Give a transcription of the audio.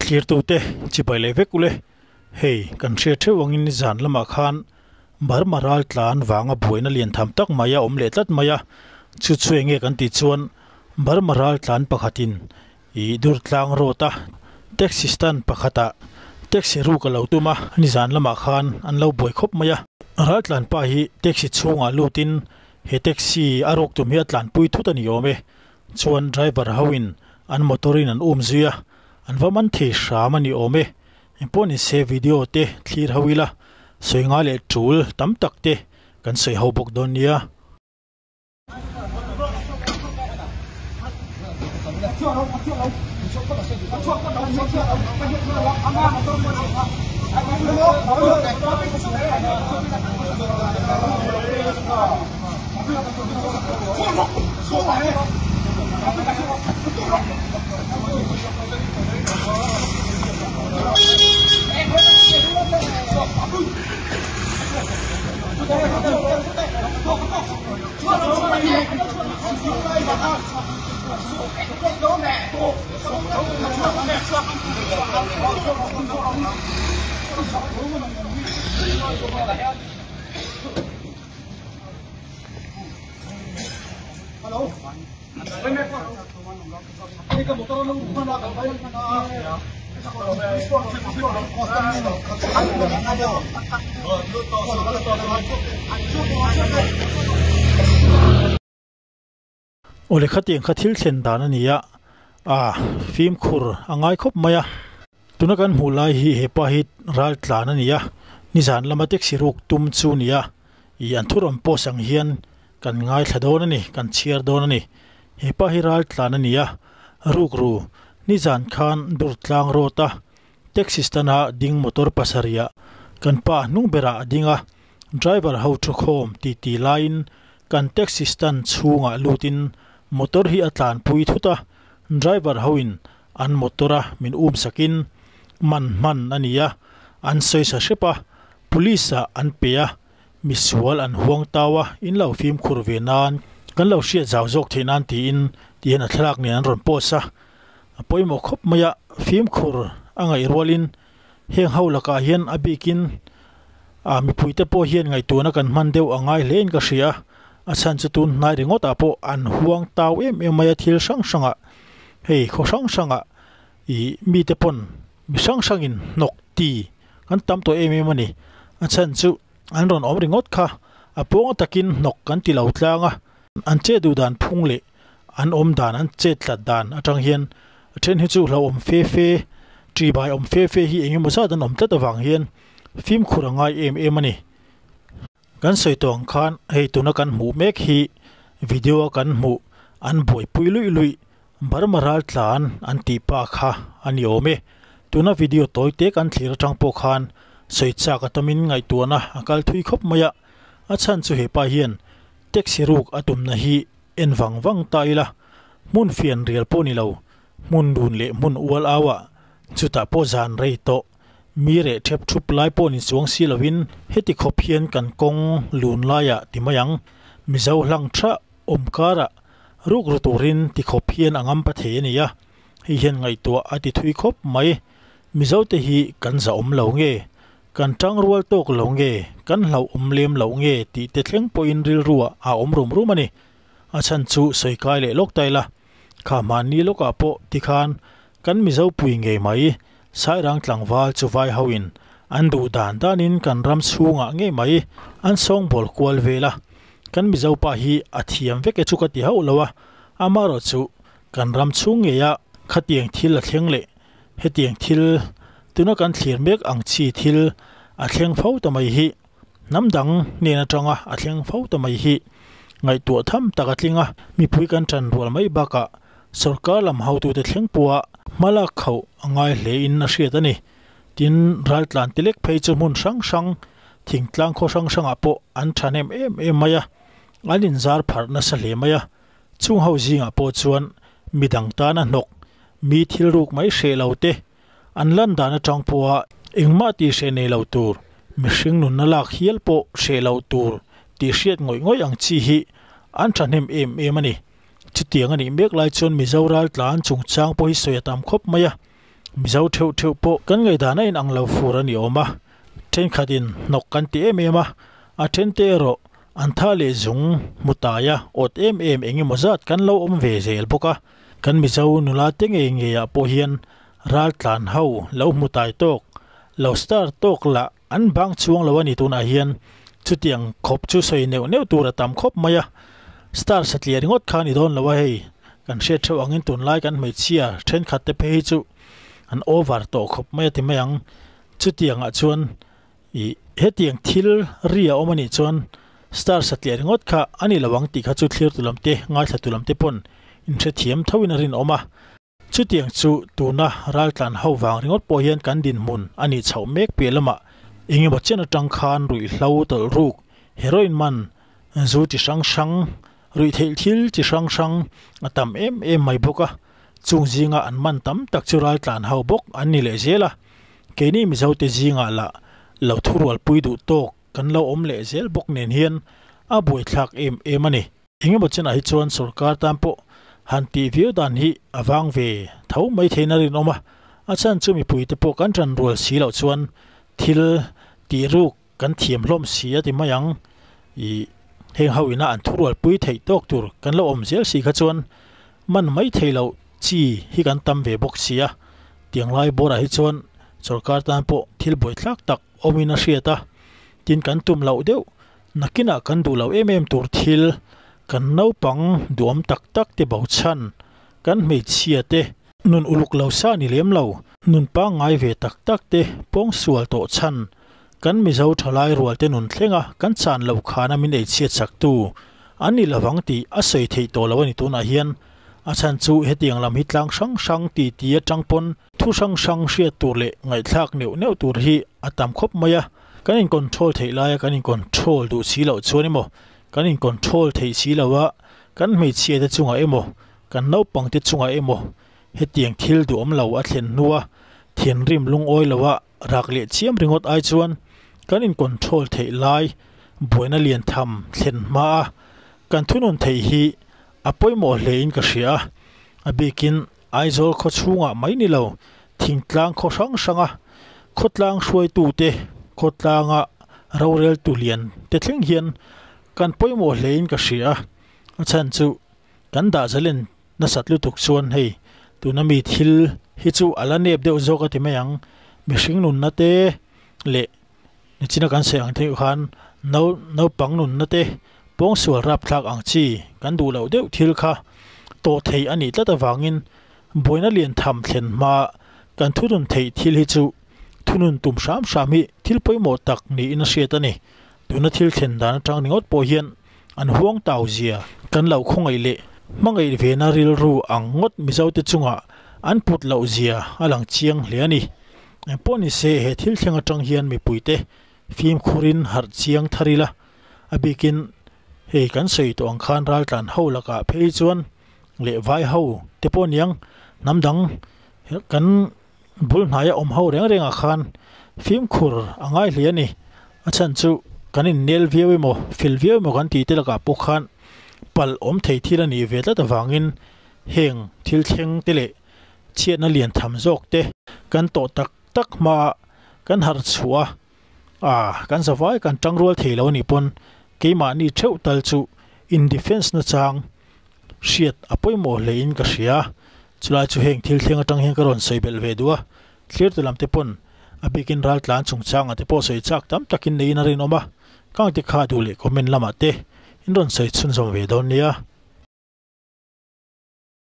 Thlirtute chibai leh vek ule, hei kan hriat theuh angin nizan lamah khan Burma ral tlan vanga buaina lian tham tak mai a awm leh tlat mai a, chu chu enge kan tih chuan Burma ral tlan pakhatin ih Durtlang road a taxi stand pakhatah taxi ruk a lo tum a, nizan lamah khan an lo buai khawp mai a. Ral tlan pa hi taxi chhungah lutin he taxi a ruk tum hi a tlanpui thut a ni awm e, chuan driver ho in an motor in an um zui a, an va man thei hram a ni awm e. Engpawh ni se video te thlir ho ila sawi ngai leh tul tam tak te kan sawi ho bawk dawn nia. Awle khatiang kha thil thlen dan a ni a, ah fimkhur a ngai khawp mai a. Tuna kan hmuh lai hi hepa hi ral tlan a ni a, nizan lama taxi ruk tum chu a ni a, ih an thu rawn post ang hian kan ngaithla dawn a ni, kan chhiar dawn a ni. Hepa hi ral tlan a ni a, rukru nizan khan Durtlang road a taxi stand a ding motor pasarih ah kan pa hnung berah a ding a, driver ho thu khawm titi laiin kan taxi stand chhungah lutin motor hi a tlanpui thut a, driver hoin An motor a min um sakin man hman a ni a, an sawi sa hrep a, police ah an pe a, misual an huang tau a, in lo fimkhur ve nan, kan lo hriat zau zawk theih nan tiin tihian a thlalak nen an rawn post a, a pawimawh khawp mai a, fimkhur a ngaih rualin heng ho lakah hian a bikin ah mipuite pawh hian ngaihtuahna kan hman deuh a ngai hle in ka hria a, a chhan chu tun hnai ringawt ah pawh an huang tau em em mai a thil hrang hrang ah. Hei khaw hrang hrangah ih mite pawn mi hrang hrangin hnawk ti kan tam tawh em em a ni. A chhan chu an rawn awm ringawt kha a pawng takin hnawk kan ti lo tlang a, an che duh dan phung leh an awm dan an chet tlat dan atang hian a then hi chu hlauhawm fe fe ṭi bai awm fe fe hi eng emaw zat an awm tlat avang hian fimkhur a ngai em em a ni. Kan sawi tawh ang khan hei tuna kan hmuh mek hi video a kan hmuh an buaipui luih luih Burma ral tlan an tih pa kha a ni awm e. Tuna video tawi te kan thlir atang pawh khan sawi chak a tamin ngaihtuahna a kal thui khawp mai a, a chhan chu hepa hian taxi ruk a tumna hi en vang vang ta ila hmun fian rial pawh ni lo hmun dun leh hmun ual au ah chutah pawh zan rei tawh Mi reh thep thup lai pawh ni chuang si lovin heti khawp hian kan kawng lun laiah ti mai ang. Mizo hlang tha awm karah ruk ru turin ti khawp hian a ngam pa thei a ni a, hei hian ngaihtuah a ti thui khawp mai. Mizote hi kan za awm lo nge, kan tang rual tawk lo nge, kan hlauh awm lem loh nge tih te thleng pawhin rilruah a awm rum rum a ni. A chhan chu sawi kai leh lawk ta ila, kha hmanni lawkah pawh tikhan kan Mizo pui ngei mai Sairang tlangval chu vai hoin an duh dan danin kan ram chhungah ngei mai an sawngbawl kual vel a, kan Mizo pa hi a thiam vek e chu ka ti hauh lo a, amaherawh chu kan ram chhung ngeia khatiang thil a thleng leh hetiang thil tuna kan thlir mek ang chi thil a thleng fo ta mai hi hnam dang hnen atanga a thleng fo ta mai hi ngaihtuah tham tak a tling a, mipui kan tan rual mai bakah Sorkar lam hotute thleng pawha hmalak khauh a ngai hlein a hriat a ni. Tin, raltlan ti lek phei chu hmun hrang hrang, thingtlang khaw hrang hrangah pawh an thahnem em em mai a, an inzar pharh nasa hle mai a. Chung ho zingah pawh chuan midang tana hnawk, mi thil ruk mai hreh lo te, an lan dan atang pawha engmah tih hreh nei lo tur, mihring nunna lak hial pawh hreh lo tur tih hriat ngawih ngawih ang chi hi an thahnem em em a ni. Chutiang a nih mek lai chuan Mizo raltlan chungchang pawh hi sawi a tam khawp mai a. Mizo theuh theuh pawh kan ngaihdan a inang lo fur a ni awm a, thenkhatin hnawk kan ti em em a, a thente erawh an tha leh zung hmu taia awt em em eng emaw zat kan lo awm ve zel bawk a. Kan Mizo nula te ngei ngeiah pawh hian ral tlan ho lo hmu tai tawk, lo star tawk lah an bang chuang lo a ni tunah hian chutiang khawp chu sawi neuh neuh tur a tam khawp mai a, star satliah ringawt kha a ni dawn lo a hei kan hriat theuh angin tunlai kan hmeichhia thenkhat te phei hi chu an over tawh khawp mai a ti mai ang chutiangah chuan ih hetiang thil ri a awm a nih chuan star satliah ringawt kha a ni lo ang tih kha chu thlir tu lam te ngaithla tu lam te pawn inhrethiam thoin a rinawm a. Chutiang chu tuna raltlan ho vang ringawt pawh hian kan dinhmun a nih chhoh mek piah lamah eng emaw chen atang khan ruihhlo tawlh ruk, heroin man, zu chi hrang hrang, ruihtheih thil chi hrang hrang a tam em em mai bawk a. Chung zinga an man tam tak chu raltlan ho bawk an ni leh zel a. Keini Mizote zingah lah lo thurualpui duh tawk kan lo awm leh zel bawk nen hian a buaithlak em em a ni. Engemaw chenah hi chuan sorkar tan pawh han tih viau dan hi a vang ve tho mai theiin a rinawm a, a chhan chu mipuite pawh kan ṭan rual si loh chuan thil tih ruk kan thiam hlawm si a ti mai ang. Ih, heng ho ina an thurualpui theih tawk tur kan lo awm zel si kha chuan man mai thei loh chi hi kan tam ve bawk si a, tiang lai bawrah hi chuan sorkar tan pawh thil buaithlak tak awmin a hriat a, tin kan tum loh deuh Nakinah kan duh loh em em tur thil, kan naupang duhawm tak tak te bochhan, kan hmeichhia te nun uluk lo sa ni lem lo, nun pangngai ve tak tak te pawngsual tawh chhan, kan Mizo thalai rual te nun thlenga kan chan loh khana min eichhiat chaktu an ni lovang tih a sawi theih tawh lo a ni tunah hian. A chhan chu hetiang lam hi tlang hrang hrang ti ti atang pawn thu hrang hrang hriat tur leh ngaihthlak neuh neuh tur hi a tam khawp mai a. Kan in control theih laia kan in control duh si loh chuan emaw, kan in control theih si lo a, kan hmeichhia te chungah emaw, kan naupang te chungah emaw hetiang thil duhawm lo a thlen hnua thinrim lungawi lo a rak leh chiam ringawt ai chuan kan in control theih lai buaina lian tham thlen hma a kan thunun theih hi a pawimawh hle in ka hria a, a bikin Aizawl khaw chhungah mai ni lo, thingtlang khaw hrang hranga khawtlang hruaitute, khawtlanga roreltu lian te thleng hian kan pawimawh hlein ka hria a, a chhan chu kan dah zalen nasat lutuk chuan hei tuna mi thil hi chu a la nep deuh zawk a ti mai ang, mihring nunna te leh nichina kan sawi ang theih khan no naupang nunna te pawngsual rapthlak ang chi kan duh loh deuh thil kha tawh thei a nih tlat avangin buaina lian tham thlen hma kan thunun theih thil hi chu thunun tum hram hram hi thil pawimawh tak niin a hriat a ni. Tuna thil thlen dan atang ringawt pawh hian an huang tau zia kan lo khawngaih leh hmangaih vena rilru ang ngawt Mizote chungah an put loh zia a lang chiang hle a ni. Engpawh ni se he thil thleng atang hian mipuite fimkhurin harh chiang thar ila, a bikin hei kan sawi tawh ang khan raltlan ho lakah phei chuan leh vai ho te pawh niang hnam dang kan bul hnaia awm ho reng rengah khan fimkhur a ngai hle a ni. A chhan chu kan innel viau emaw fel viau emaw kan tih te lakah pawh khan palh awm thei thil a nih ve tlat avangin heng thil thleng te leh chhiatna lian tham zawk te kan tawh tak tak hmaah kan harh chhuah a, ah kan zavai kan tangrual thei lo a nih pawn keimahni theuh tal chu in defence na chang hriat a pawimawh hle in ka hria. Chulai chu heng thil thleng atang hian ka rawn sawi belh ve duh a, thlir tu lam te pawn a bikin ral tlan chungchangah te pawh sawi chak tam takin neiin a rinawm a, kang te kha duh leh comment lamah te in rawn sawi chhunzawm ve dawn nia.